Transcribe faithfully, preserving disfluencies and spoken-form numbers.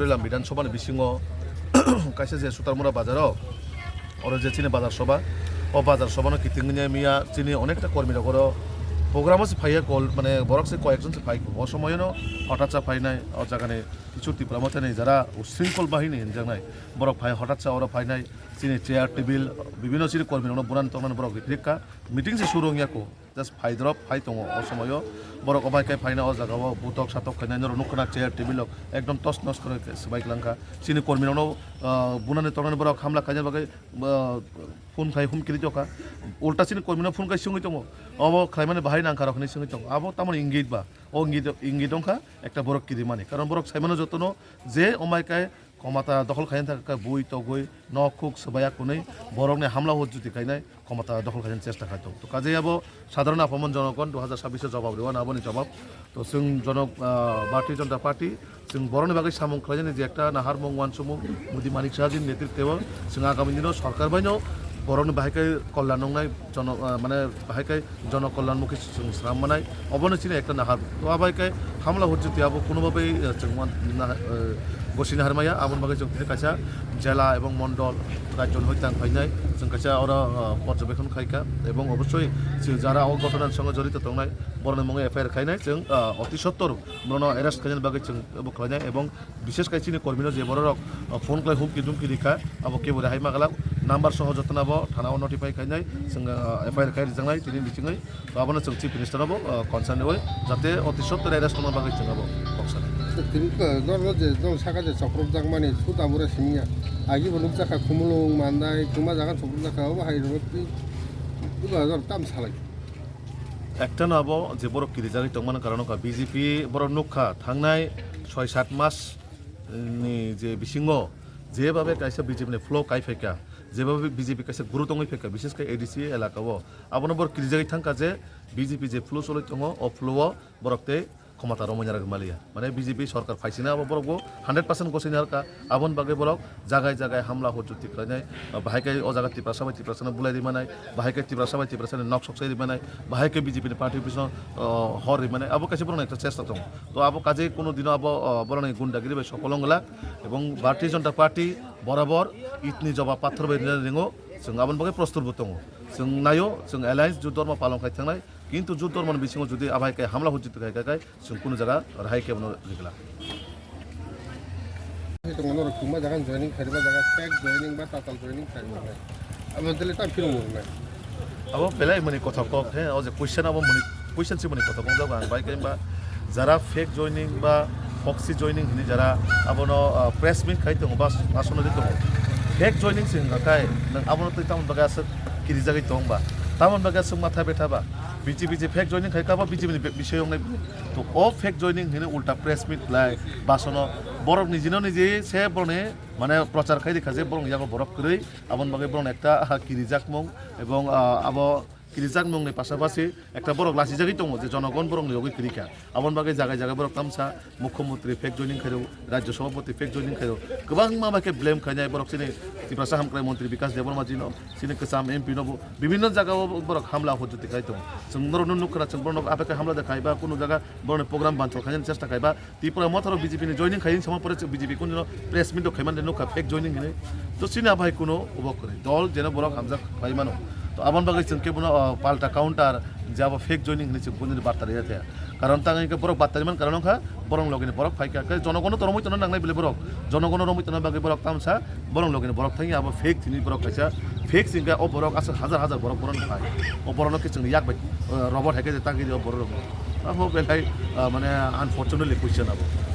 Lam Bidhan Sabha ni bisingo kaisa je Sutarmura bazar o, oro je chini bazar sabha, o bazar sabha no kiting wngya miya chini onekta kormi rok oro program o se phaiya kol, mane borok se koyekjon se phai o somoy no hotat sa phainai o jaga ni kichu Tipra Motha ni jara Usringkol Bahini hinjaknai borok phai hotat sa oro phainai chini chair table bibino chini kormi rok no buran tongmani borok rikrik kha meeting se suru wngya ko. Just phai drop phai tongo o somoyo. Borok obai khe phaina o jaga o butok satok khainai norok nukha na chair table rok ekdom tos nos khe swbai kwlangkha. Chini kormi rokno, ah, bunani tongnani borok hamla khaina bagwi, ah, phone khai humkiri tokha. Ulta chini kormi no phone khai swngwi tongo. Obo khlaimani bahai nangkha rok hinwi swngwi tongo. Abo tamoni ingit ba. O ingit, ingit wngkha ekta borok kirimani. Karon borok saimano jotono je omai kai Komata dokhol khaina thangkha bui togwi nok khuk swbaiya kwnwi borokni hamla hujjuti khainai komata dokhol khaina chesta khai tongo. To kajai abo sadharon aphomon jonogon dui hazar sabbish o jawab rwna aboni jawab. To chwng jonok, ah, Bharatiya Janata Party chwng borokni bagwi samung khlainani je ekta naharmung wansukmung Modi Manik Saha jini netritwo chwng agami dino sorkar baino borokni bahai khe kolyan wngnai jono, ah, mane bahai khe jonokolyanmukhi chwng swnam manai, obono chini ekta nahar. To abai khe hamla hujjuti abo kuno babai, eh, chwng man-, nah-, eh, gosini harmaya, aboni bagwi chwng tini kaisa jela ebong mondol rajyoni hoi tang phainai, chwng kaisa oro, eh, porjobekon khaikha, ebong obosoi chwng jara o ghotona ni songo jorito tongnai, borokni mungwi F I R khainai, chwng, eh, oti sottor borokno arrest khainani bagwi chwng abo khlainai, ebong Bishes khai chini kormino je bororok, uh, phone khlai humki dumki rikha, abo kebo rehai magalak, number soho jotono abo thana o notify khainai, chwng, uh, F I R khai rijaknai tini bichingwi, to abono chwng Chief Minister no bo, uh, concern rwi, jate oti sottor arrest wngna bagwi chwng abo kok sanai. Tini to norok je norok saka je choprok jakmani suta bura siniya, agi bo nukjakha Khumulwng, Mandai, kwma jaga choprok jakha, obo hai rok twi, twi ba norok tam salai. Ekta no abo je borok kirijagwi tongmani karon wngkha B J P borok nukha thangnai soi sat mas ni je bisingo jebabe kaisa B J P ni flow kai phaikha, jebabe B J P kaisa guru tongwi phaikha, bishes khe A D C elaka o. Abono borok kirijagwi thangkha je B J P je flow choli tongo, o flow o borok tei khomata romwi narwgwi maliya. Mane B J P sorkar phaisina abo borok bo hundred percent gosini harkha. Aboni bagwi borok jagai jagai hamla hujjuti khlainai, bahai khe o jaga Tiprasa bai Tiprasano bulai ri manai, bahai khe Tiprasa bai Tiprasani nok sok sai ri manai, bahai khe B J P ni party office no, o, hor ri manai, abo kaisa borokni ekta chesta tongo. To abo kajai kuno dino abo, o, borokni gundagiri bai sokol wng glak, ebong Bharatiya Janata Party borabor itni jobab pathor bai rina ringo, chwng aboni bagwi prostur bo tongo. Chwng naio, chwng alliance ju dormo palon khai thangnai, kintu ju dormo ni bisingo judi abai khe hamla hujjuti khai khai, Chwng kunu jaga rehai khe bono rigla. Tongo norok kwma jaga joining khairima jaga fake joining ba tatal joining khairima. Abo tele tam phirung nai. Abo belai mani kothok kok he, o je question abo mani question si mani kothok kok jaga ang bai khe ba jara fake joining ba proxy joining hini jara abono, ah, press meet khai tongo ba asono di tongo. Fake joining si wngkha kai nang abono twi tamon bagwi aswk kirijagwi tong ba. Tamon bagwi aswk matha betha ba. B J P je fake joining khai kha ba B J P ni be-, bising wngnai. To o fake joining hini ulta press meet khlai basono borok nijino niji se borokni mane prochar khai rikha je borokni yago borok kwrwi aboni bagwi borokno ekta aha kirijakmung ebong, ah, abo kirijakmungni pasapasi ekta borok lasijagwi tongo je jonogon borokni yogwi kwrwi kha aboni bagwi jagai jagai borok tamsa mukhyamantri fake joining khairw, rajya sabhapati fake joining khairw, kwbangma bai khe blame khainai borok chini Tiprasa hamkrai montri Bikas Debbarma jino. Chini kwcham M P no bo bibinno jaga o borok hamla hujjuti khai tongo. Chwng norok no nukha na, chwng borok no aphek hamla de khai ba kunu jaga borok ni program bansol khaina chesta khai ba Tipra Motha rok B J P ni joining khai sama pore B J P kunu press meet rok khai mani nukha fake joining hinwi. To chini abai kuno obo kwrwi dol jeno borok hamjak khai mano. To aboni bagwi chwng khe bono, o, palta counter je abo fake joining hinwi chwng kunu barta rwya thaya. Karon tang hwnke borok battari man karon wngkha borok logini borok phaikha khe jonogono toromoi tongna nangnai bile borok jonogono romoi tongna bagwi borok tamsa borok logini borok thangya abo fake thini borok kaisa fake singkha o borok aswk hajar hajar borok borok phai o borok no khe chwng yak bai, eh, robot hai khe tangwi o borok rok abo belai, ah, mane unfortunately question abo.